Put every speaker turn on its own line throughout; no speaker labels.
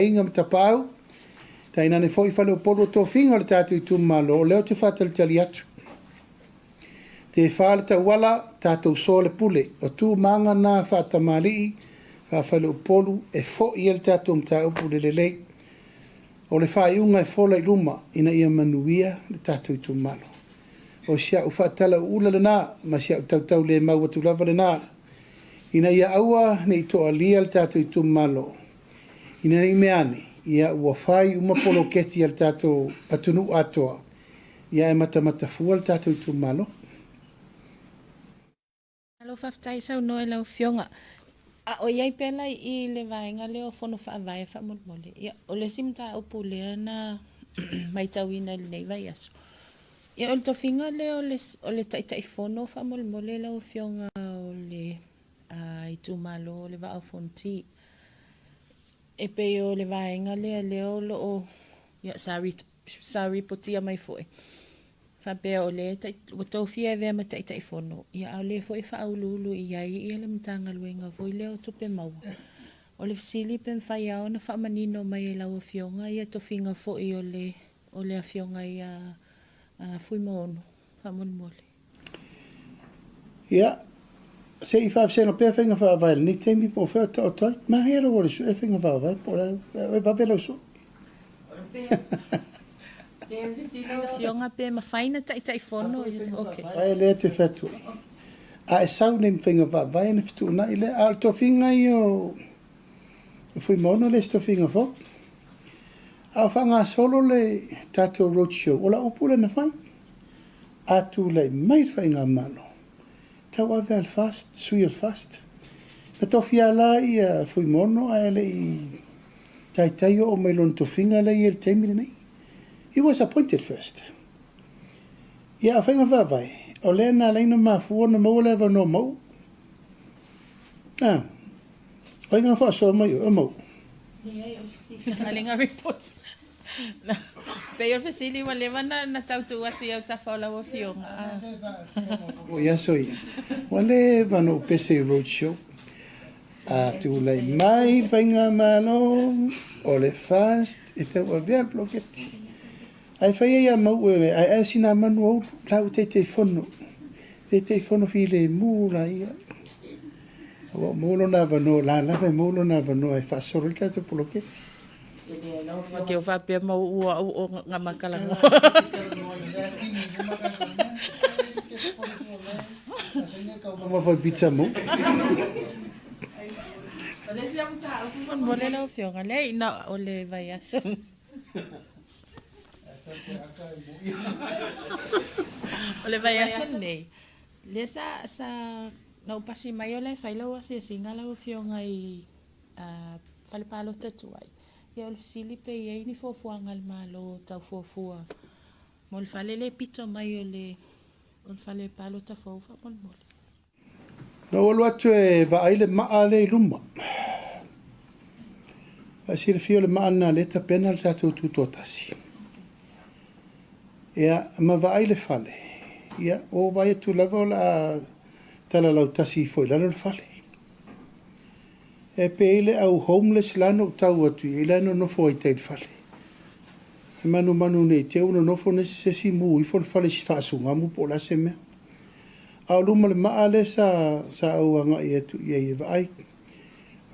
Aiga ma Tapaau, tainane foi faleupolu o tofiga o le tatou itumalo, o lea ou te faatalitali atu. Tefa le tauala, tatou soa le pule. O tu ma aga na faatamalii, faafaleupolu e foi ai le tatou mataupu i le lelei. O le faaiuga e fola i luma ina ia manuia le tatou itumalo. O si au faatalauula lena ma si au tautaulemau atu lava lena ina ia aua ne i toalia le tatou itumalo ina ne i mea ane ia ua fai uma poloketi a le tatou atunuu atoa, ia ae matamata fua le tatou itumalo.
Malo faafetai saunoa i lau Afioga. A o i ai pea la i i le vaega lea o Fono Faavae faamolemole, ia o le isi mataupu lea na matauina i lenei vaiaso, ia o le tofiga lea o le, o le Taitaifono faamolemole lau Afioga o le itumalo o le Vaa o Fonoti. E pei o le vaega lea lea o lo o, ia sa, sa ripotia mai foi, faapea o lea ua tofia e avea ma Taitaifono, ia a o lea foi e faauluulu i ai ia le Matagaluega foi lea o Tupe Maua. O le fesili pe mafai lava ona faamanino mai e lau Afioga ia tofiga foi o le o le Afioga ia Fuimaono, faamolemole.
Ia, se i faavasega pea faiga faavae i lenei taimi po o fea o taoto ai. Manaia lou alu e sue faiga faavae po o le a, vave lau sue.
Lau Afioga pe mafai na Taitaifono. Okay.
Faavae lea te fai atu ai. A e sau nei ma faiga faavae ona fetuunai lea. A o le tofiga ia o Fuimaono e le o se tofiga fou. A o faagasolo le tatou road show, o lau upu lea na fai. A tulai mai le Faigamalo, tauave lava le FAST, sui o le FAST. Na tofia la ia Fuimaono ae le i taitai oo mai lona tofiga lea e i ai i le taimi lenei. He was appointed first. Ia, o faiga faavae, o lea na ala ai ona mafua ona maua le avanoa Mauu. Ah, o ai na faasoa mai oe, o Mauu?
Leai, o le fesili a le report. Pei o le fesili ua leva na, na tau tuu atu i autafa o lau afioga.
O ia aso ia, ua leva ona ou pese i road show. A tulai mai le faigamalo, o le FAST e tauavea le poloketi. Ae fai ai ia Mauu e aeae sina manu aulu, la ua Taitaifono, Taitaifono filemu la ia. Aua ua maua lona avanoa, o la lava e maua lona avanoa e faasolo ai le tatou poloketi.
Te o faapea mau ua o nga makalanoa.
Foi pizza mo.
O le isi mataupu molemole lau Afioga, leai na o le vaiaso. O le vaiaso lenei, lea sa, sa na ou pasi mai o la e fai lau asiasiga lau Afioga i fale palota tuai. Ia o le fesili pe i ai ni fuafuaga a le Malo tau fuafua mo le fale lea e pito mai o le o le fale palota fou faamolemole.
Na ou alu atu e vaai le maa lea i luma. A silafia o le maa lena lea e tapena le tatou tutoatasi. Ia, ma vaai le fale. Ia, ua ou vaai atu lava o le a talalautasi ifo i lalo le fale. E pei le au homeless la na ou tau atu i ai la e nonofo ai i tai i le fale. E manumanu ne i te i ua nonofo se isi mu ifo le fale i se faasugamu po o le a se mea. A o luma o le maa lea sa sa ou agai atu i ai e vaai.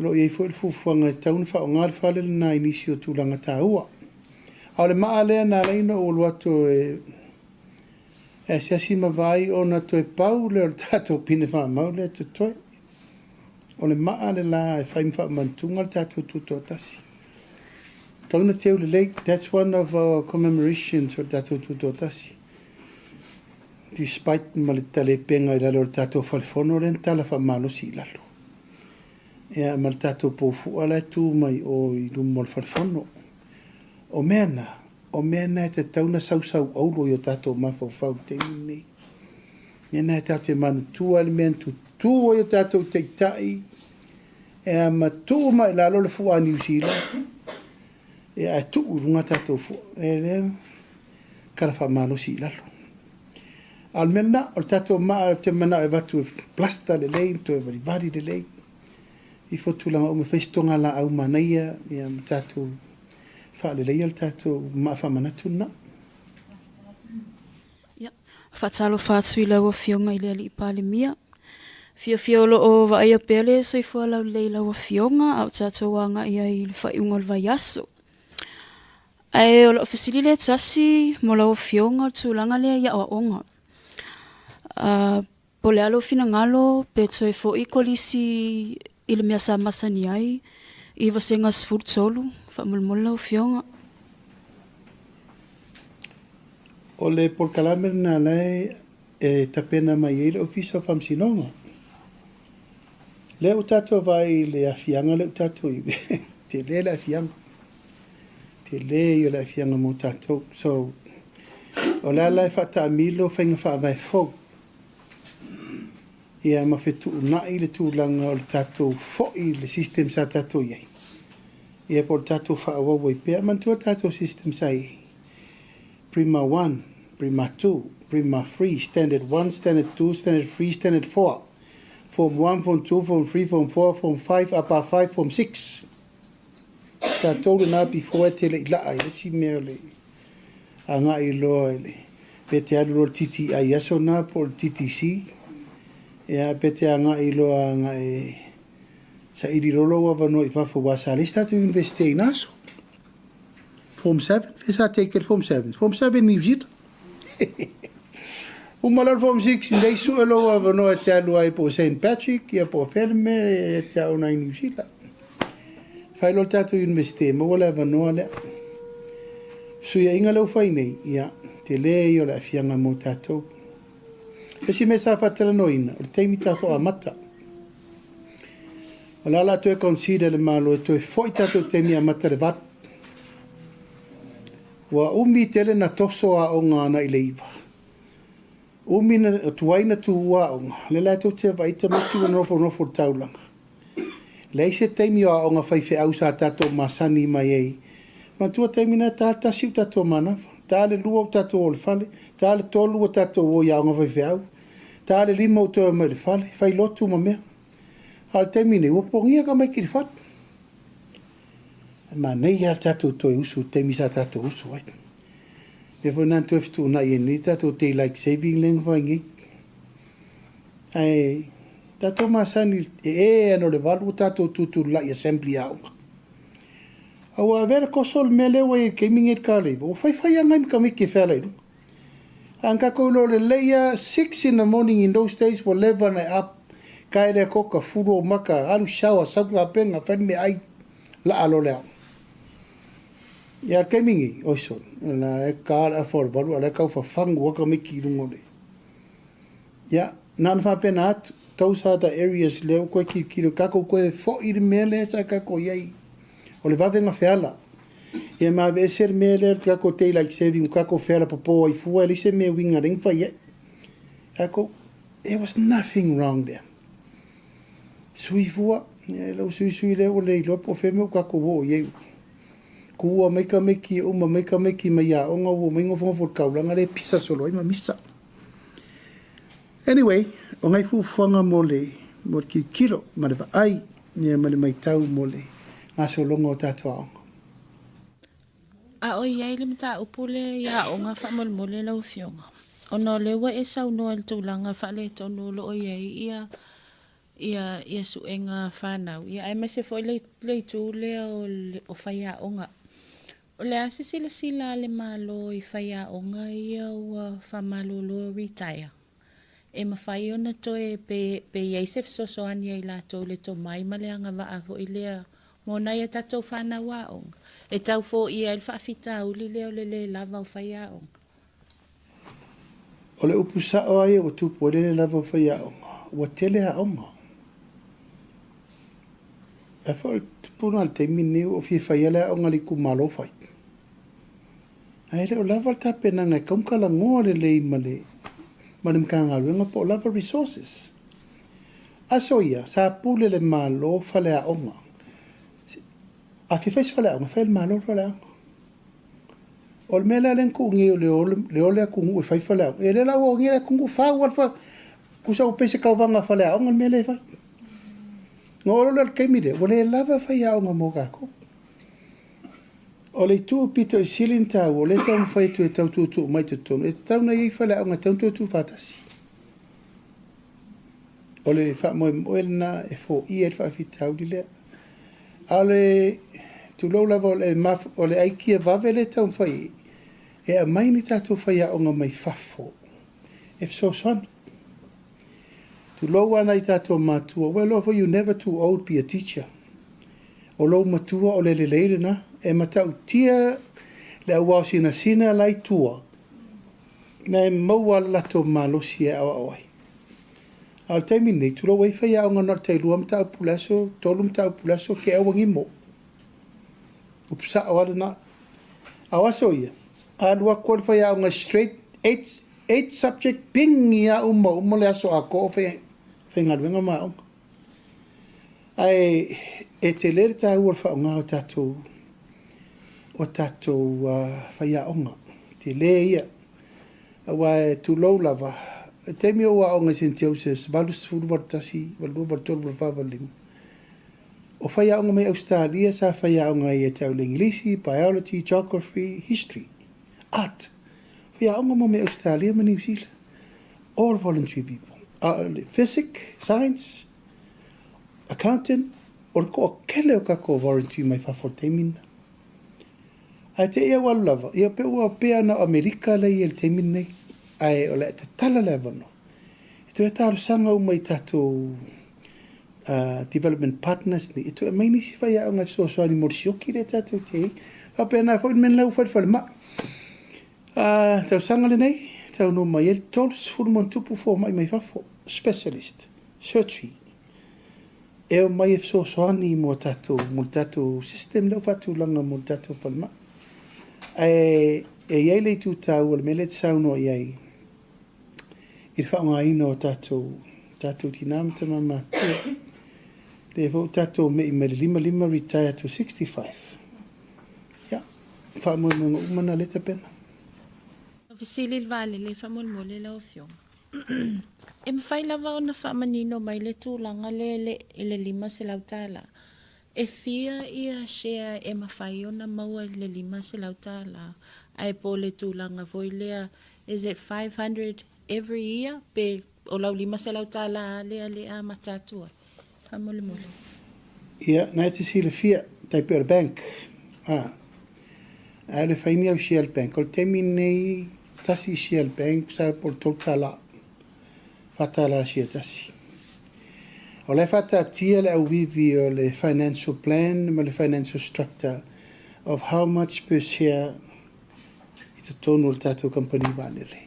O lo o i ai foi le fuafuaga e tatau ona faaaoga le fale lena i nisi o tulaga taua. A o le maa lea na ala ai ona ou alu atu e asiasi ma vaai ona toe pau lea o le tatou pine faamau lea e totoe. O le maa le la e fai ma faamantuga le tatou tutoatasi. Tau na teu lelei, that's one of our commemorations o le tatou tutoatasi. Despite ma le talepega i lalo o le tatou fale fono lea na tala faamalosi i lalo. Ia ma le tatou pou fua la e tu mai o i luma o le fale fono. O mea na, o mea na e tatau na sausau auro i o tatou mafaufau i le taimi lenei. Mea na e tatou te manatua ai le mea na tutū ai o tatou taitai e amatuu mai i lalo le fua a Niu Sila, ia ae tuu i luga tatou fua. E lea tala faamalosi i lalo. A o le mea lena, o le tatou maa ou te manao e avatu e plaster lelei ma toe valivali lelei. Ifo tulaga uma e fai se togalaau manaia ia ma tatou faaleleia le tatou maa faamanatu lena.
Ia, faatalofa atu i lau Afioga i le Alii Palemia. Fiafia o lo o vaaia pea le soifua laulelei i lau Afioga a o tatou agai ai i le faaiuga o le vaiaso. Ae o lau fesili lea e tasi mo lau Afioga o le tulaga lea i aoaoga. Po o le a lou finagalo pe toe foi kolisi i le mea sa masani ai i vasega 13, faamolemole lau Afioga.
O le polokalame lena la e tapena mai ai le Ofisa o Faamasinoga. Lea ua tatou vaai i le aafiaga lea ua tatou i ai, tele le aafiaga, tele ia o le aafiaga mo tatou. So, o le a la e faataamilo faiga faavae fou ia ma fetuunai le tulaga o le tatou foi i le system sa tatou i ai, ia po o le tatou faaauau ai pea. Manatua tatou system sa i ai, Prima 1, Prima 2, Prima 3, Standard 1, Standard 2, Standard 3, Standard 4, Form 1, Form 2, Form 3, Form 4, Form 5, Upper 5, Form 6. Tatou lena before e te le i laa i le isi mea o le agai loa i le pe te alu loa i le TTI i aso na po o le TTC, ia pe te agai loa agai saili loa lou avanoa i fafo aua sa leai se tatou Universite i na aso. Form 7, fea sa take e le Form 7? Form 7 New Zealand. Uma loa le Form 6, nei sue lou avanoa e te alu ai po o St. Patrick, ia po o fea le mea e te aoga ai i New Zealand. Fai loa le tatou Universite, maua le avanoa lea. Fesuiaiga lea ua fai nei, ia, tele ia o le aafiaga mo tatou. Le isi mea sa faatalanoaina, o le taimi tatou amata. O le a la toe consider le Malo e toe foi tatou taimi amata i le 8. Ua umi tele na toso aoga ana i le 9. Umi na tuai na tuua aoga, lea la tou te vaai tamaiti ua nofonofo i le taulaga. Leai se taimi o aoga faifeau sa tatou masani mai ai. Manatua taimi na e ta le tasi ua tatou manava, ta le lua ua tatou o i le fale, ta le tolu ua tatou o i aoga faifeau, ta le lima ua toe omai i le fale, fai lotu ma mea. A o le taimi nei, ua pogia tamaiti i le fale. E manaia lava le tatou toe usu i le taimi sa tatou usu ai. Lea foi na toe fetuunai ai nei tatou daylight saving lea na fai nei. Ae tatou masani e e ana o le 8 ua tatou tutulai assembly aoga. A ua avea le koso o le mea lea ua i ai i le taimi nei i le kalaiva, ua faifai lava nai tamaiti e feala i luga. A na tatou iloa lelei lava, 6 in the morning in those days ua leva ona e up, tae lea koka, fulu ou maka, alu shower, sau tapena, fai le meaai, laa loa le aoga. Ia, o le taimi nei, oi sole, o la e ta le afa o le 8 a o la e tau fafagu lava tamaiti i luga o le... Ia, na ona faapena atu, those are the areas lea ua toe tilotilo, tatou toe foi i le mea lea sa tatou i ai, o le vave ona feala. Ia ma aveese le mea lea o le tatou daylight saving, ua tatou feala popo ai fua, e leai se mea e uiga lea na fai ai. Tatou, there was nothing wrong there. Sui fua, ia lau suisui lea ua le iloa po o fea mea ua tatou oo i ai. Kua mai tamaiti e uma mai tamaiti mai aoga ua omai nofonofo i le taulaga lea e pisa solo ai ma misa. Anyway, o nai fuafuaga mo le, mo le tilotilo ma le vaai ia ma le maitau mo le gasologa o tatou aoga.
A o i ai le mataupu lea i aoga faamolemole lau Afioga, ona o lea ua e saunoa i le tulaga faaletonu o lo o i ai ia ia ia suega a fanau, ia aemaise foi le le itu lea o o faiaoga. O le a se silasila a le Malo i faiaoga ia ua faamalolo retire? E mafai ona toe pe pe i ai se fesoasoani a i latou i le tomai ma le agavaa foi lea mo nai a tatou fanau aoga e tau foia ai le faafitauli lea o le lē lava o faiaoga?
O le upu sao lava ia ua tupu ai le lē lava o faiaoga, ua tele aoga. Ae foi o le tupu lena i le taimi lenei ua ou fia fai lava le aoga a le itumalo fai. Ae le o lava le tapenaga e tatau ona talanoa lelei ma le ma le Matagaluega po o lava resources. Aso ia, sa pule le Malo faleaoga. A fia fai se faleaoga, e fai e le Malo le faleaoga. O le mea la lea na tuu nei o le o le atunuu e fai faleaoga, ia lea la ua o nei le atunuu fau lava le fale, tusa ua pei se tauvaga faleaoga le mea lea e fai. Na oo loa lea i le taimi lea, ua le lava faiaoga mo tatou. O le itu pito i sili ona taua, o lea e taumafai atu e tau tuutuu mai i totonu, e tatau ona i ai faleaoga e tatau ona toe tuufaatasi. O le faamoemoe lena e foia ai le faafitauli lea. A o le, tulou lava, o le aikia vave lea e taumafai i ai, e aumai ni tatou faiaoga mai fafo e fesoasoani. Tulou lava nai tatou matua, ua iloa foi you never too old be a teacher. O lou matua o le lelei lena, e matautia le auao sinasina la i tua, na e maua le latou malosi e aoao ai. A o le taimi lenei, tulou ai faiaoga na o le tailua mataupu i le aso, 3 mataupu i le aso, te ua gimo. Upu sao lava lena. A o aso ia, a alu atu lava le faiaoga straight, 8 subject, pigi lava uma uma le aso atoa o faigaluega ma aoga. Ae e tele le taua o le faaaoga o tatou faiaoga. Tele ia. Aua e tulou lava, i le taimi o ou aoga i St Joseph's, 80, 81, 82, 83, 84, 85, o faiaoga mai Ausetalia sa faiaoga ai ia te au i le Igilisi, Biology, Geography, History, Art. Faiaoga uma mai Ausetalia ma Niu Sila. All voluntary people. A o le Physic, Science, Accountant, o le toatele o tatou voluntary mai fafo i le taimi lena. Ae te i au alu lava, ia pe ua pea na o Amerika la e i ai i le taimi lenei, ae o le a tatala le avanoa e toe talosaga uma i tatou development partners nei e toe aumai nisi faiaoga e fesoasoani mo le sioki lea tatou te i ai. Faapena foi le mea lena ua fai i le falemai. Tausaga lenei, taunuu mai ai le 30 ma ona tupu fomai mai fafo, specialist, surgery, e omai e fesoasoani mo tatou, mo le tatou system lea ua faatulaga mo le tatou falemai. Ae e i ai le itu taua o le mea lea e te saunoa i ai i le faaaogaina o tatou tina ma tama matutua. Lea foi ua tatou me'i mai le 55 retire to 65. Ia, faamoemoega uma na lea e tapena.
Fesili i le vaalele faamolemole lau Afioga. E mafai lava ona faamanino mai le tulaga lea i le $500. E fia ia share e mafai ona maua i le $500 ae po o le tulaga foi lea is it 500 every year pe o lau $500 lava lea lea amata atu ai? Faamolemole.
Ia, na e te silafia, tai pei o le bank, a, a le fai ni au share i le bank, o le taimi lenei, tasi share i le bank, masalo po o le $3, $4 le share tasi. O la e faataatia le auivi o le financial plan ma le financial structure of how much per share i totonu o le tatou kamupani vaalele.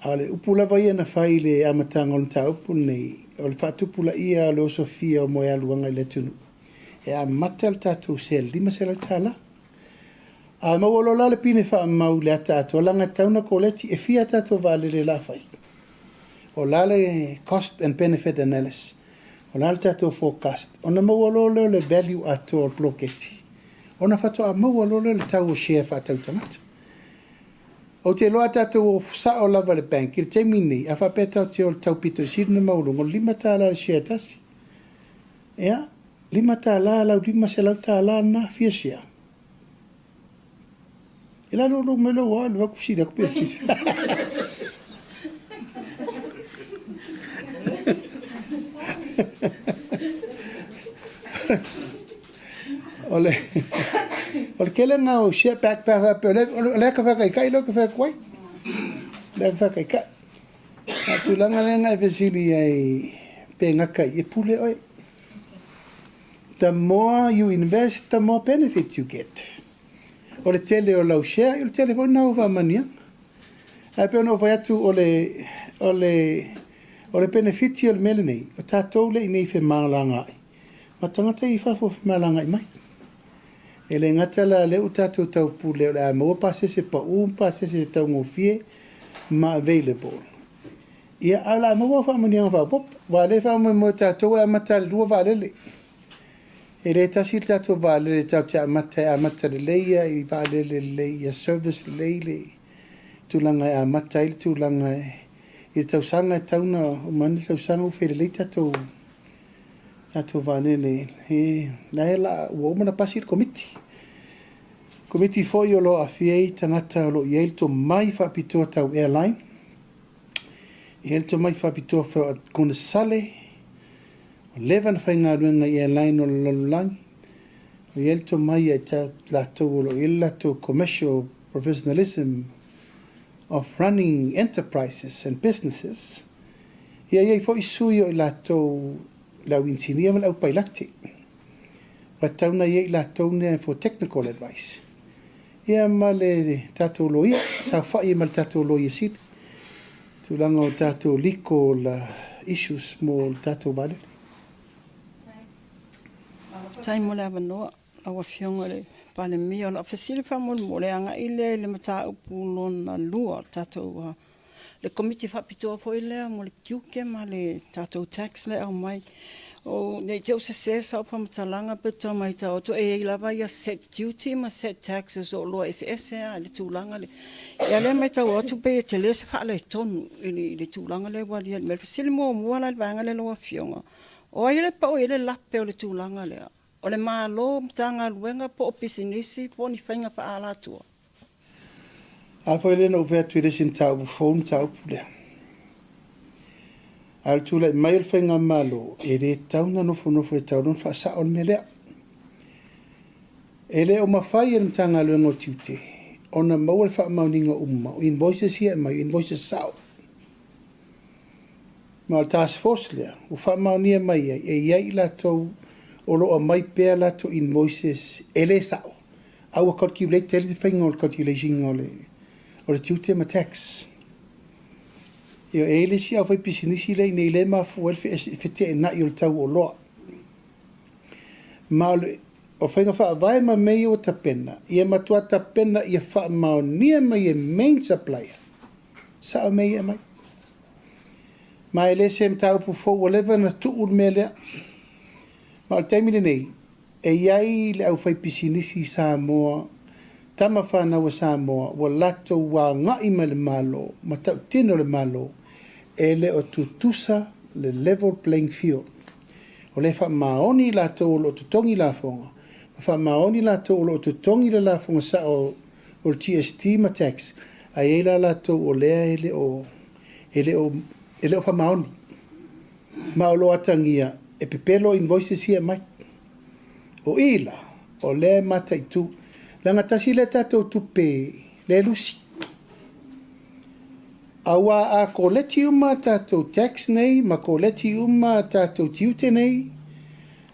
A o le upu lava ia na fai i le amataga o le mataupu lenei, o le faatupulaia o le osofia o moealuaga i le atunuu, e amata le tatou sea i le $500. A maua loa la le pine faamau i le ata atoa, leaga e tatau ona koleti, e fia a tatou vaalele o le a fai? O le a le cost and benefit analysis? O le a le tatou forecast? Ona maua loa lea o le value atoa o le poloketi, ona faatoa maua loa lea o le tau o share faatau tagata. Ou te iloa a tatou o sao lava i le bank i le taimi lenei, a faapea tatou te o i le tau pito i sili ona maualuga, o le $5 le share e tasi. Ia, $5 lau $500 lena, fia share? E la lou mai lou alu atu fesili atu pe fia. O le o le tele lena o share back pe a faapea o le ata faataitai lea ou te fai atu ai. O le ata faataitai. A o le tulaga lea na e fesili ai pe gata i, e pule oe. The more you invest, the more benefit you get. O le tele o lau share, o le tele foi lena o faamanuiaga. Ae pei ona ou fai atu o le, o le, o le penefiti o le mea lenei, o tatou lea i inei femalagaai, ma tagata ia i fafo femalagaai mai. E le gata la lea ua tatou taupule o le a maua pasese pau ma pasese taugofie ma available. Ia, a o le a maua faamanuiaga faaopoopo. Aua o lea e faamoemoe tatou e amata i le 2 vaalele. E le tasi le tatou vaalele tatou te amata e amata lelei ia i vaalele lelei ia service lelei le tulaga e amata ai le tulaga e i le tausaga e tatau ona uma ane le tausaga ua fai lelei tatou. Tatou vaalele, e la e la, ua uma ona pasi le Komiti. Komiti foi o lo o aafia ai tagata o lo o i ai le tomai faapitoa tau airline, e i ai le tomai faapitoa konesale, ua leva ona faigaluega i airline o le lalolagi, o i ai le tomai ia i latou o lo o i ai le latou commercial professionalism of running enterprises and businesses. Ia i ai foi sui o i latou le au inisinia ma le au pailate. Ua tatau ona i ai i latou nea for technical advice. Ia ma le tatou loia, saofai ai ma le tatou Loia Sili, tulaga o tatou legal issues mo le tatou vaalele.
Faafetai mo le avanoa lau Afioga i le Palemia. O lau fesili faamolemole e agai lea i le mataupu lona lua o le tatou le Komiti Faapitoa foi lea mo le tiute ma le tatou tax lea e aumai. Ne i te i ua sese sau faamatalaga pe tau matau atu e i ai lava ia set duty ma set taxes o oloa eseese lava i le tulaga lea. Ia o lea e matau atu pei e tele se faaletonu i le tulaga lea ua aliali mai. O le fesili muamua la i le vaega lea lau Afioga, o ai lea e pau i ai le lape o le tulaga lea? O le Malo, Matagaluega po o pisinisi po o ni faiga faaalatua?
A foi lea na ou fai atu i le isi mataupu fou le mataupu lea. A o le tulai mai o le Faigamalo, e le tatau ona nofonofo e tatau loa ona faasao le mea lea. E le o mafai e le Matagaluega o Tiute ona maua le faamaoniga uma o invoices ia e aumai, o invoices sao. Ma o le task force lea ua faamaonia mai ai, e i ai i latou o lo o aumai pea latou invoices e le sao, a ua calculate ai le faiga o le calculation o le o le tiute ma tax. Ioe, e i ai le isi aufaipisinisi lea i inei lea e mafua ai le feteenai o le tau o oloa. Ma o le o faiga faavae ma mea ia ua tapena, ia matua tapena ia faamaonia mai e main supplier, sao mea ia e aumai. Ma e le se mataupu fou ua leva ona tuu le mea lea. Ma o le taimi lenei, E i ai le aufaipisinisi Samoa, tama fanau a Samoa, ua latou agai mai le Malo ma tautino le Malo, e le o tutusa le level playing field. O lea e faamaoni i latou o lo o totogi lafoga, ma faamaoni latou o lo o totogi le lafoga sao o le GST ma tax, ae i ai la latou o lea e le o, e le o, e le o faamaoni. Ma o lo o atagia e pepelo invoices ia e aumai. O i la, o lea e mataitu, leaga tasi lea tatou tupe lea e lusi. Aua a koleti uma a tatou tax nei ma koleti uma a tatou tiute nei,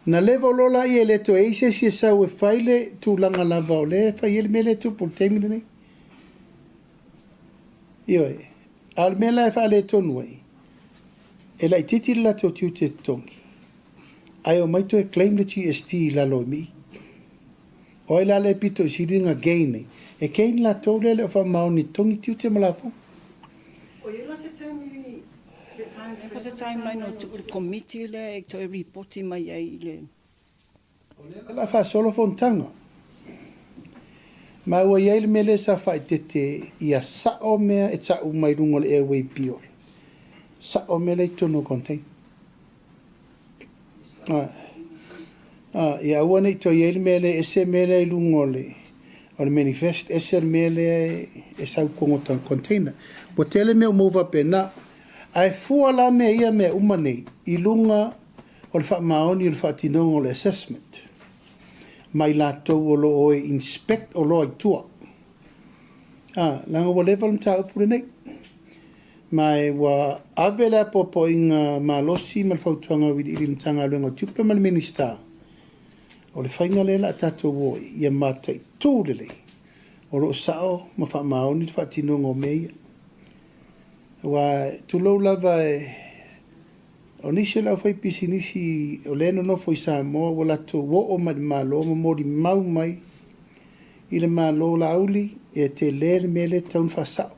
na level loa laia e le toe i ai se isi e sau e fai le tulaga lava o lea e fai ai le mea lea e tupu i le taimi lenei. Ioe. A o le mea la e faaletonu ai, e laitiiti le latou tiute e totogi, ae omai toe claim le GST i lalo i mi. O ai la lea e pito i sili ona gain ai? E gain latou lea e le o faamaoni e totogi tiute ma lafoga.
O i ai la se taimi, se time frame po o se timeline o tuu i le Komiti lea e toe ripoti mai ai i le.
O lea la o le a faasolo fonotaga. Ma ua i ai le mea lea sa faaeteete ia sao mea e tau mai luga o le airway bill. Sao mea la e i totonu o container. Ia aua ne i toe i ai le mea lea e ese mea lea i luga o le o le manifest, ese le mea lea e sau i totonu o le container. Ua tele mea ua maua faapena. Ae fua la mea ia mea uma nei i luga o le faamaoni o le faatinoga o le assessment ma i latou o lo o e inspect oloa i tua. A, leaga ua leva le mataupu lenei. Ma e ua ave le apoapoaiga malosi ma le fautuaga auiliili i le Matagaluega o Tupe ma le Minisita, o le faiga lea o le a tatou o ai, ia mataitu lelei o lo o sao ma faamaoni le faatinoga o mea ia. Aua, tulou lava e O nisi o le aufaipisinisi o lea e nonofo i Samoa ua latou oo mai i le Malo ma molimau mai i le Malo Laauli, e tele le mea lea e tatau ona faasao.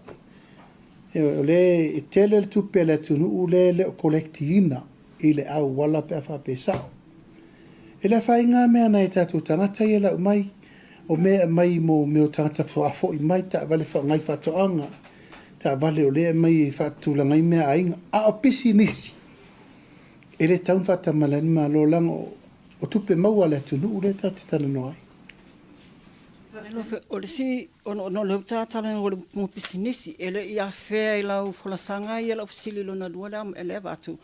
Ioe, o lea e tele le tupe a le atunuu lea e le o collect-ina i le auala pe a faapea e sao. E le afaina lava mea a nai o tatou tagata ia e lau mai, o mea e aumai mo mea o tagata faafoi mai, taavale faigaifaatoaga, taavale o lea e aumai e faatulaga ai meaaiga, a o pisinisi. E le tatau ona faatamala ai le Malo leaga o tupe maua a le atunuu lea tatou te talanoa ai.
O le isi, ona o lea ua ta talanoa mo pisinisi, e le i afea i lau folasaga ia lau fesili lona lua lea e avatu,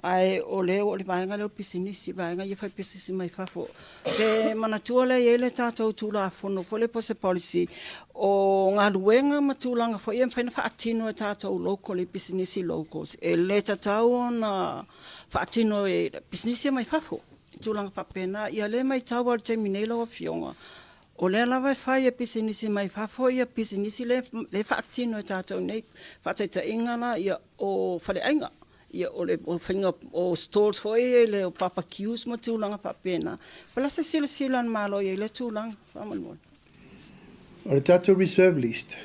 ae o lea o le vaega lea o pisinisi, vaega ia fai pisinisi mai fafo. Ou te manatua lea e i ai le tatou Tulafono foi lea po o se policy o galuega ma tulaga foi ia e mafai ona faatino e tatou local i pisinisi locals, e le tatau ona faatino e pisinisi ia mai fafo i tulaga faapena. Ia o lea e matau lava i le taimi nei lau Afioga, o lea lava e fai e pisinisi mai fafo ia pisinisi lea e faatino e tatou nei. Faataitaiga la, ia o faleaiga, ia o le faiga o stalls foi ia le o barbecues ma tulaga faapena. Po o le a se silasila a le Malo i ai i lea tulaga faamolemole?
O le tatou reserve list,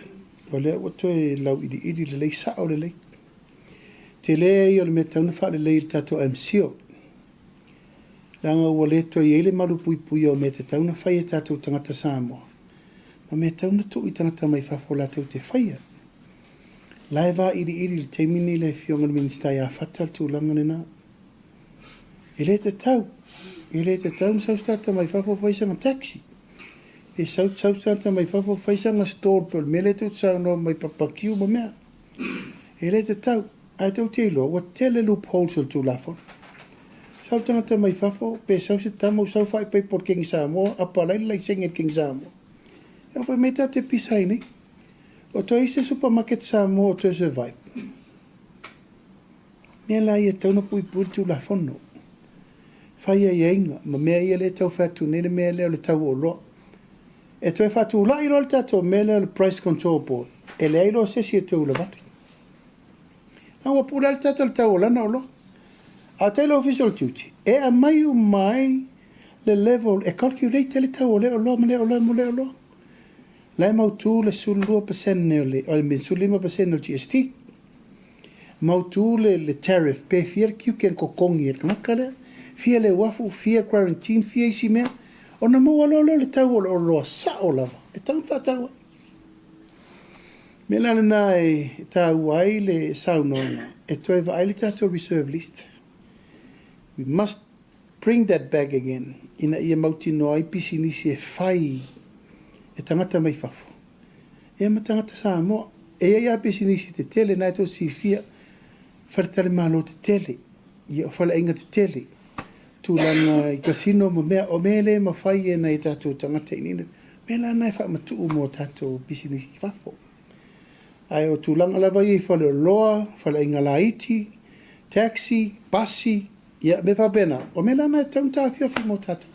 o lea ua toe lauiliili lelei, sao lelei. Tele ia o le mea e tatau ona faalelei i le tatou MCIL, leaga ua le toe i ai le malupuipuia o mea e tatau ona fai e tatou tagata Samoa, ma mea e tatau ona tuu i tagata mai fafo latou te faia. La e vailiili i le taimi nei le Afioga i le Minisita ia Fata le tulaga lena. E le tatau, e le tatau ona sau se tagata mai fafo fai sana taxi. E sau, sau se tagata mai fafo fai sana stall po o le mea lea tou te saunoa mai barbecue ma mea. E le tatau. Ae tou te iloa, ua tele loopholes o le Tulafono. Sau le tagata mai fafo, pe sau se tama ua sau faaipoipo i le Kegi Samoa, apalai le laisene i le Kegi Samoa. E oo foi mai tatou te pisa ai nei. O toe ai se supermarket Samoa o toe survive. Mea la ia e tatau ona puipui le Tulafono. Fai aiaiga ma mea ia lea e tau fai atu nei le mea lea o le tau o oloa. E toe faatulai loa le tatou mea lea o le Price Control Board, e leai loa se isi e toe ulavale. A ua pule lava le tata i le tau o lana oloa. A o le Ofisa o le Tiute, e aumai uma ai le level e calculate ai le tau o lea oloa ma lea oloa ma lea oloa. La e mautu le 12% o le, I mean, 15% o le GST. Mautu le, le tariff, pe fia le tiute na totogi e le tagata lea, fia le uafu, fia quarantine, fia isi mea, ona maua loa lea o le tau o le oloa sao lava e tatau ona faatau ai. O le mea la lena e taua ai le saunoaga e toe vaai le tatou reserve list. We must bring that back again ina ia mautinoa ai pisinisi e fai e tagata mai fafo ia ma tagata Samoa. E i ai lava pisinisi tetele na e tou silafia, faletalimalo tetele, ia o faleaiga tetele, tulaga i casino ma mea, o mea e le mafai e nai tatou tagata i inei, mea la na e faamatuu mo tatou pisinisi i fafo. Ae o tulaga lava ia i faleoloa, faleaiga laiti, taxi, pasi, ia mea faapena, o mea la na e tatau ona taofiofi mo tatou.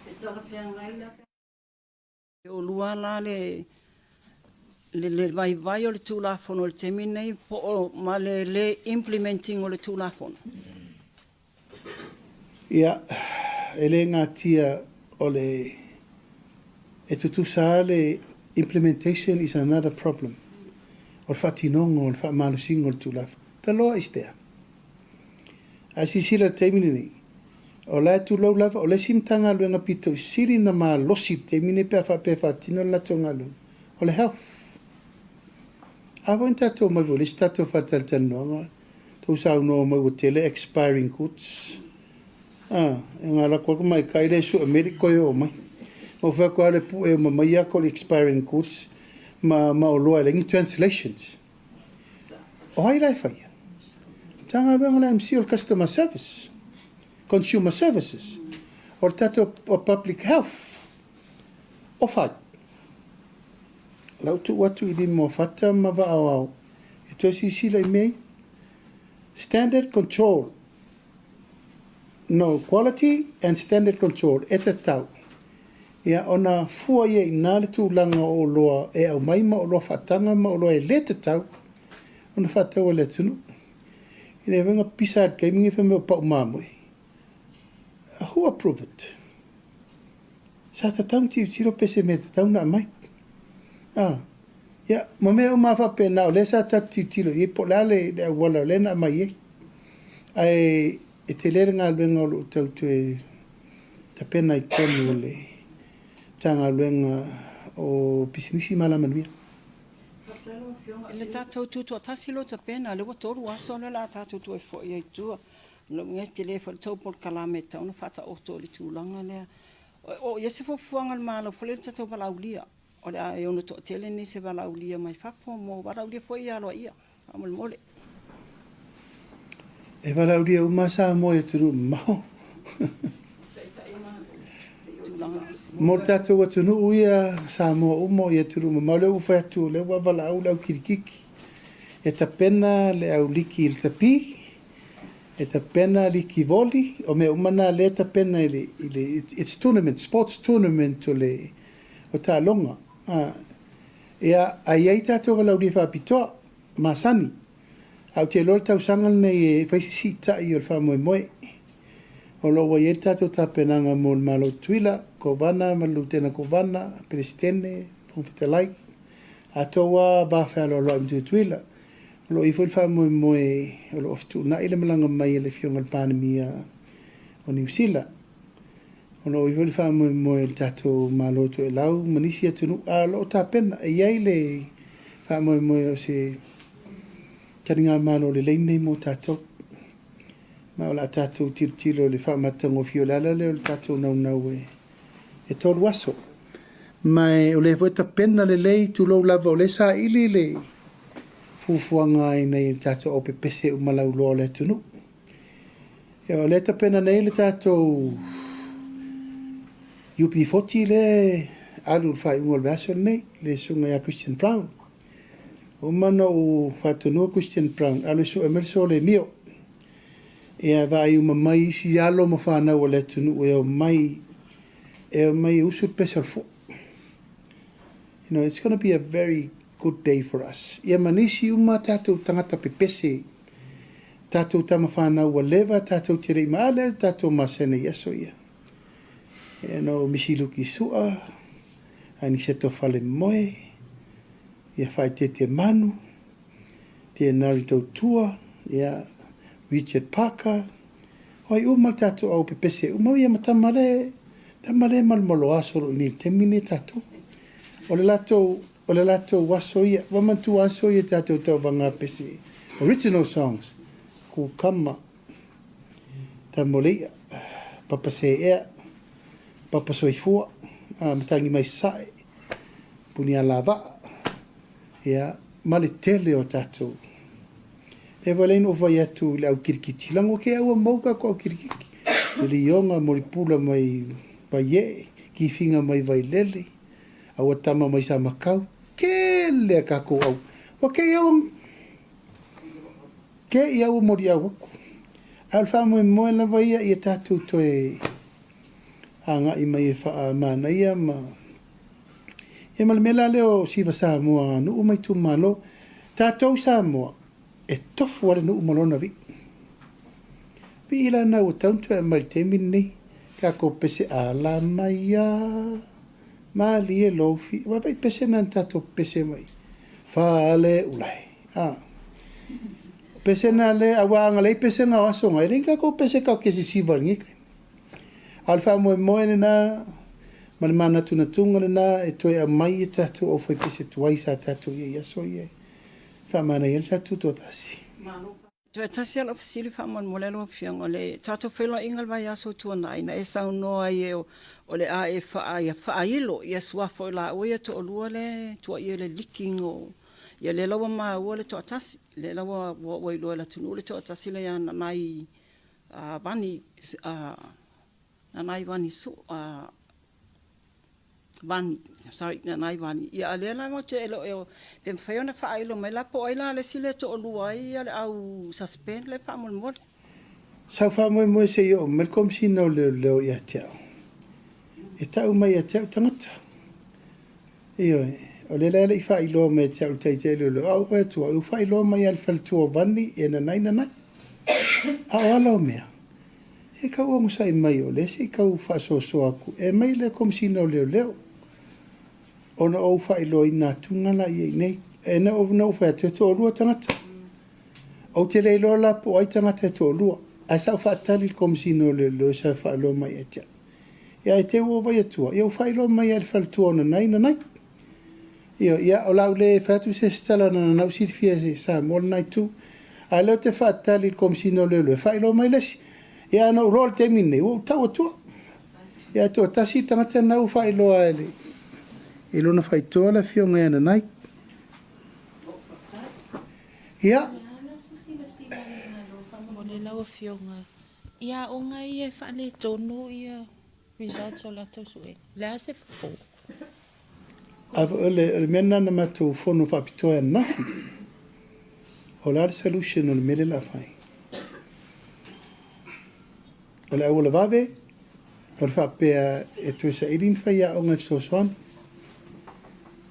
E talafeagai la pe E olua la le le vaivai o le Tulafono i le taimi lenei po o ma le le implement ina o le Tulafono?
Ia, e le natia o le e tutusa lava le implementation is another problem o le faatinoga o le faamalosiga o le Tulafono. The law is there. Ae silasila i le taimi lenei, o la e tulou lava, o le isi Matagaluega pito i sili ona malosi i le taimi lenei pe a faapea e faatino le latou galuega, o le Health. A foi na tatou omai foi i le isi tatou faatalatalanoaga, tou saunoa mai ua tele expiring goods. A, e na alu atu lava le tamaitai lea e sue mai e le i toe oo mai. Na ou fai atu lava le pue uma mai ata o le expiring goods ma, ma oloa e leai ni translations. O ai la e faia? Matagaluega a le MC o le Customer Service, Consumer Services, o le tatou Public Health, o fai. Lau tuu atu i lima o Fata ma Vaaoao e toe silasila i mea ia. Standard Control, no, Quality and Standard Control, e tatau. Ia, ona fua ia i ina le tulaga o oloa e aumai ma oloa faataga ma oloa e le tatau ona faatau e le atunuu. E le mafai ona pisa i le taimi lenei fai mai o pau mamoe. Who approve it? Sa tatau ona tilotilo pe se mea tatau ona aumai. Ah, ia, ma mea uma lava faapena, o lea sa tatou tilotilo i ai po o le a le, le auala o lea na aumai ai. Ae e tele le galuega o lo o tau toe tapena i totonu o le Matagaluega o Pisinisi ma Alamanuia.
I le tatou tutoatasi lea ua tapena, lea ua 3 aso lea o le a tatou toe foi ai i tua. O lona uiga e tele foi le tou polokalame e tatau ona faataoto i le tulaga lea. O o i ai se fuafuaga a le Malo foi lea i le tatou valaaulia, o le a e ono toatele nisi e valaaulia mai fafo mo valaaulia foi ia aloaia, faamolemole.
E valaaulia uma Samoa i atunuu mamao. Mo le tatou atunuu ia, Samoa uma i atunuu mamao, lea ua fai atu, lea ua valaau le au kirikiti, e tapena le au liki i le tapi, e tapena liki voli, o mea uma na lea e tapena i le, i le it's tournament, sports tournament o le o taaloga. A, ia, a i ai tatou valaaulia faapitoa, masani. Ae ou te iloa le tausaga lenei e fai se siitai o le faamoemoe. O lo o ua i ai le tatou tapenaga mo le Malo o Tutuila, Kovana ma le Lutena Kovana, Peresetene, Fofoga Fetalai, atou lava va fealoaloai ma Tutuila. O lo o i ai foi le faamoemoe o lo o fetuunai le malaga mai a le Afioga i le Palemia o Niu Sila. O lo o i ai foi le faamoemoe i le tatou Malo Toelau ma nisi atunuu, a o lo o tapena. E i ai le faamoemoe o se taligamalo lelei lenei mo tatou. Ma o le a tatou tilotilo i le faamatagofie. O le ala lea o le tatou naunau e 3 aso. Ma o lea foi e tapena lelei, tulou lava, o lea e saili le fuafuaga ina ia tatou aupepese uma lauloa o le atunuu. Ia, o lea e tapena nei le tatou UP40 lea e alu i le faaiuga o le vaiaso lenei, le susuga ia Christian Brown. Ua uma ona ou faatonua Christian Brown, alu e sue mai le solemio. Ia, vaai uma mai isi alo ma fanau a le atunuu e omai, e omai e usu le pese o le fua. You know, it's gonna be a very good day for us. Ia ma nisi uma tatou tagata pepese, tatou tama whanau ua leva, tatou te rei ma ale, tatou masene i aso ia. Ia no Misi Luki Sua, Aniseto Falemoe, ia Whaetete Manu, Te Nari Tautua, ia Richard Parker, o ai uma le tatou au pepese uma ia ma tama le, tama le malomalo aso lo i nei taimi nei tatou. O le latou, o le latou aso ia, ua manatua aso ia tatou tauvaga pese, original songs, Kukama, Tamoleia, Papa Seea, Papa Soifua, Matangi Mai Sae, Punialavaa, Ia, ma le tele o tatou. Lea foi la na ou fai atu i le au kirikiti, lago ke aua mou kako au kirikiti. Le lioga molipula mai Vaiee, kifiga mai Vailele, aua tama mai Samakau, kele a kakou au. Ua ke i aua, ke i aua moliau aku. Ae o le faamoemoe lava ia ia tatou toe agai mai e faamanaia ma Ia ma le mea la lea o Siva Samoa, nuu ma itumalo. Tatou Samoa, e tofu lava le nuu ma lona vii. Vii la na ua tau ona toe aumai i le taimi lenei. Tatou pese ala mai a, malie lou fi. Vaavaai pese na na tatou pese mai. Fale ulae. A. Pese na le, aua a na leai pese na o aso na, e leai ni tatou pese tatou te sisiva i lenei taimi. A o le faamoemoe lena ma le manatunatuga lena e toe aumai e tatou aufaipese tuai sa tatou i ai i aso ia e faamanaia ai le tatou tutoatasi.
Toe tasi lava lau fesili faamolemole lau Afioga, o le tatou feiloaiga i le vaiaso ua tuanai, na e saunoa ai o le a e faailo ia suafa o i laua ia e toalua lea e tuuaia i le leaking o, ia lea la ua maua le toatasi, lea la ua iloa e le atunuu le toatasi lea ia Nanai Vani, Nanai Vani Su, Vani, sorry, Nanai Vani. Ia, a lea la matou te, e le o, pe mafai ona faailo mai la po o ai la le isi lea e toalua ai ia le au suspend lea faamolemole.
Sa ou faamoemoe se i oo mai le Komesina o Leoleo ia te au, e tau mai ia te au tagata. Ioe, o lea la e le i faailoa mai ia te au le Taitai Leoleo, a ou fai atu au, ua faailoa mai lava e le faletua o Vani e nanai nanai. A o ala o mea, se i tau onosai mai o lea se i tau faasoasoa atu e aumai le Komesina o Leoleo ona ou faailoaina atuga la ia i inei. E na ou fai atu, e toalua tagata. Ou te le iloa la po o ai tagata e toalua, ae sa ou faatali i le Komesina o Leoleo e sa faailoa mai ia te au. Ia ae te ua ou vaai atua, ia ua faailoa mai lava e le faletua o Nanai, Nanai. Ioe, ia o le a ou le fai atu se isi tala leaga o lena ua silafia e Samoa lena itu. A o lea ou te faatali i le Komesina o Leoleo e faailoa mai le isi. Ia ae na ou iloa i le taimi lenei, ua ou tau atua. Ia ae toatasi le tagata lena ua faailoa e le i lona faitoa le afioga ia Nanai. Ia.
O le a la se silasila a le Malo faamolemole lau afioga i aoga ia e faaletonu ia results o latou suega? O le a se fofo?
O le mea lena na matou fono faapitoa ai ananafi. O le a le solution o le mea lea o le a fai? O le auala vave, o le faapea e toe saili ni faiaoga e fesoasoani.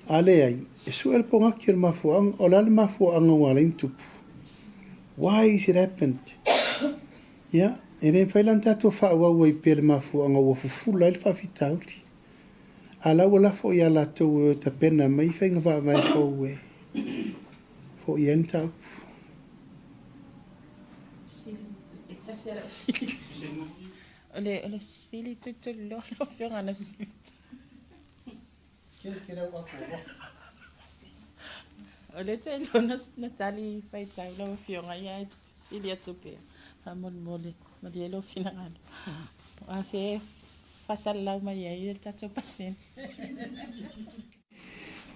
A leai, e sue le pogaki o le mafuaaga. O le a le mafuaaga ua ala ai ona tupu? Why is it happened? Ia, e le mafai la ona tatou faaauau ai pea le mafuaaga ua fufula ai le faafitauli. A la ua lafo ia latou e o e tapena mai faiga faavae fou e foia ai le mataupu.
O le fesili tulituliloa lau Afioga na fesili atu. O lea te iloa na tali faitau lau Afioga ia ae fesili atu pea faamolemole malie lou finagalo. O afea e faasalalau mai ai le tatou pasene?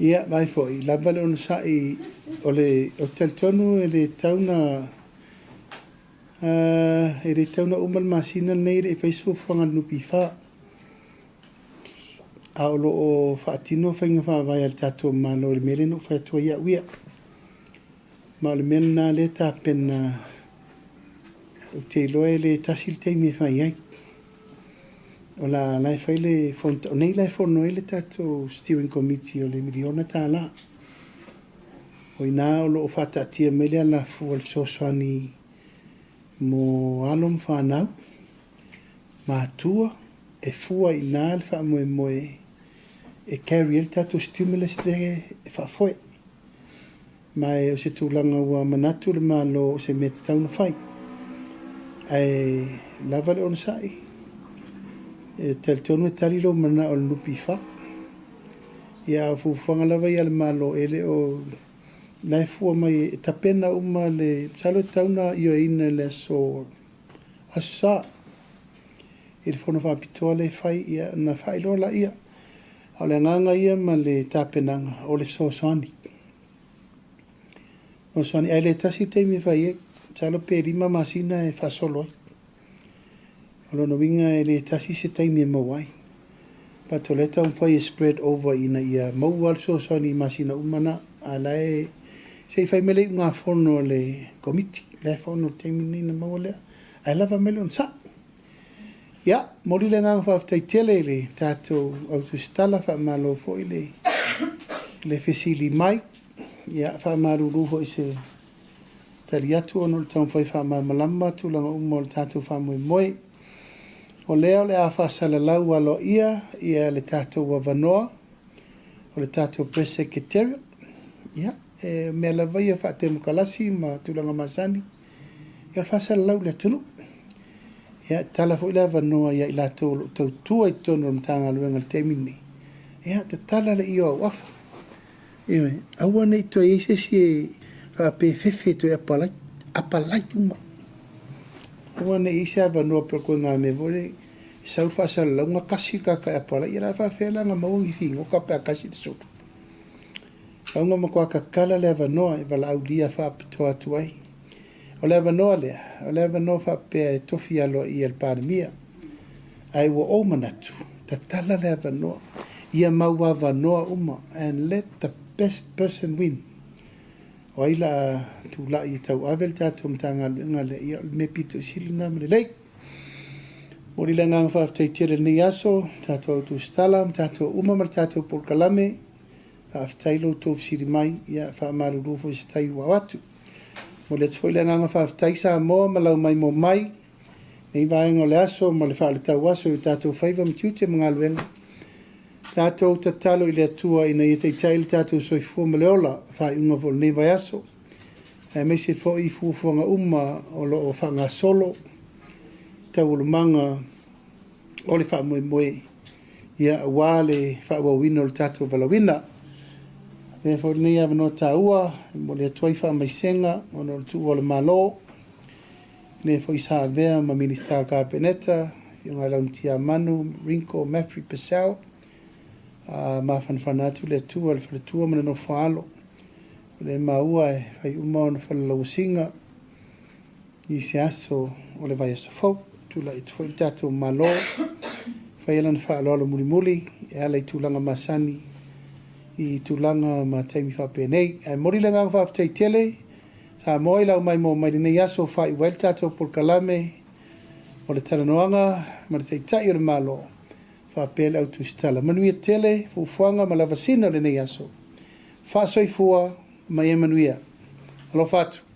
Ia, vaai foi, lava le onosai, o le, ou te talitonu e le tatau na, e le tatau na uma le masina lenei e le i fai se fuafuaga a le NPF. A o lo o faatino faiga faavae a le tatou Malo i le mea lea na ou fai atu ai au ia. Ma o le mea lena lea e tapena, ou te iloa e le tasi le taimi e fai ai. O la la e fai le fono, o nei la e fono ai le tatou steering committee o le miliona tala. O ina o lo o faataatia mai le alafua o le fesoasoani mo alo ma fanau, matua, e fua i ina le faamoemoe e carry ai le tatou stimulus lea e faafoe. Ma o se tulaga ua manatu le Malo o se mea tatau ona fai. Ae lava le onosai, e talitonu e tali lou manao i le NPF. Ia a o fuafuaga lava ia a le Malo e le o la e fua mai e tapena uma le, masalo e tatau ona ioeina i le aso Aso Sa i le fono faapitoa lea e fai, ia ona faailoa laia. A o le agaga ia ma le tapenaga o le fesoasoani. Fesoasoani, ae le tasi le taimi e fai ai. Masalo pe 5 masina e faasolo ai. O lona uiga e le tasi se taimi e maua ai. But o lea e taumafai e spread over ina ia maua le fesoasoani i masina uma na. A la e se i fai mai le iugafono a le Komiti. La e fono i le taimi lenei ona maua lea. Ae lava mai le onosai. Ia, momoli le agaga faafetai tele i le tatou au tusitala, faamalo foi le, le fesili mai. Ia, faamalulu foi se tali atu ona o le taumafai faamalamalama tulaga uma o le tatou faamoemoe. O lea o le a faasalalau aloaia ia le tatou avanoa o le tatou Press Secretariat. Ia, e mea lava ia faatemokalasi ma tulaga masani. Ia faasalalau i le atunuu. Ia, tatala foi le avanoa ia i latou o lo o tautua i totonu o le Matagaluega i le taimi lenei. Ia, tatala le io auafa. Ioe, aua ne i toe i ai se isi e faapea e fefe e toe apalai. Apalai uma. Aua ne i i ai se avanoa pe o le koiga mea foi lea, e sau le faasalalauga kasi le tagata e apalai. Ia o le a faapefea la ona maua ni figota pe a kasi le sulu. Auga matua tatala le avanoa e valaaulia faapitoa atu ai. O le avanoa lea, o le avanoa faapea e tofi aloaia e le Palemia. Ae ua ou manatu, tatala le avanoa, ia mau avanoa uma and let the best person win. O ai la a tulai e tauave le tatou Matagaluega lea, ia o le mea pito i sili lena ma lelei. Momoli le agaga faafetai tele i lenei aso, tatou au tusitala ma tatou uma ma le tatou polokalame. Faafetai lo outou fesili mai, ia faamalulu foi se tai ua atu. Momoli atu foi le agaga faafetai Samoa ma lau maimoa mai nei vaega o le aso ma le faaletau aso i o tatou faiva ma tiute ma galuega. Tatou tatalo i le Atua ina ia taitai lo tatou soifua ma le ola, faaiuga foi o lenei vaiaso, aemaise foi fuafuaga uma o lo o faagasolo taualumaga o le faamoemoe, ia, aua le faaauauina o le tatou valaauina. Avea foi lenei avanoa taua e momoli atu ai faamaisega ona o le tuua o le Malo, le foi sa avea ma Minisita o le Kapeneta, Afioga ia Laumatiamanu Ringo Maffrey Purcell, a mafanafana atu le Atua i le faletua ma le nofo a alo. O lea e maua e fai uma ona falalauasiga i se aso o le vaiaso fou. Tulai atu foi le tatou Malo e faia lana faaaloalo mulimuli e ala i tulaga masani i tulaga ma taimi faapenei. Ae momoli le agaga faafetai tele Samoa i lau maimoa mai lenei aso faaiu ai le tatou polokalame o le talanoaga ma le Taitai o le Malo faapea le au tusitala. Manuia tele fuafuaga ma lavasina o lenei aso. Faasoifua ma ia manuia. Alofa atu.